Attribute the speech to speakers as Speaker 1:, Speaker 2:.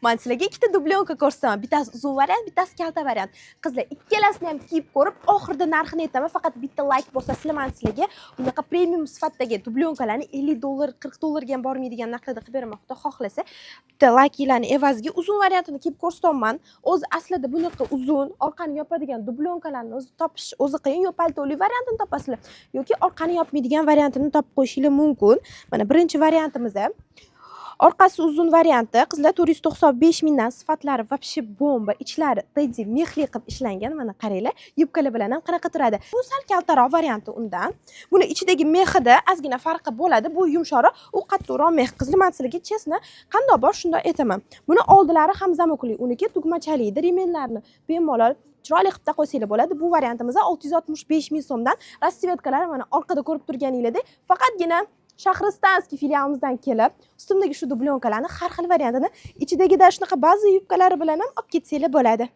Speaker 1: Man sizlarga ikkita дублёнка ko'rsataman. Bittasi uzun variant, bittasi kalta variant. Qizlar, ikkalasini ham kiyib ko'rib, oxirida narxini aytaman. Faqat bitta layk bosasizlar, man sizlarga bunaqa premium sifatdagi дублёнка larni 50 dollar, 40 dollarga ham bormaydigan narxlarda qilib beraman, xudo xohlasa. Bitta laykinglarni evaziga uzun variantini kiyib ko'rsataman. O'zi aslida bunaqa uzun, orqani yopadigan дублёнка larni o'zi topish o'zi qiyin. Yo paltoli variantini topasizlar, yoki orqani yopmaydigan variantini topib qo'yishinglar mumkin. Mana birinchi variantimiz. Orqasi uzun varianti, qizlar, 495 mingdan. Sifatlari вообще bomba, ichlari teddy mexli qilib ishlangan. Mana qaranglar, yubkalar bilan ham qanaqa turadi. Bu sal kaltaroq varianti undan. Buni ichidagi mexida ozgina farqi bo'ladi. Bu yumshoqroq, u qattiqroq mex. Qizlar, man sizlarga честно, qandoq bor, shundoq aytaman. Buni oldilari ham замок li, uniki tugmachali edi. Ремень larni bemalol chiroyli qilib qo'ysanglar bo'ladi. Bu variantimiz 665 ming so'mdan. Расцветка lari mana orqada ko'rib turganinglardek. Faqatgina Shahristanskiy filialimizdan kelib, ustimdagi shu дублёнка larni har xil variantini, ichidagida shunaqa baza yubkalari bilan ham olib ketsanglar bo'ladi.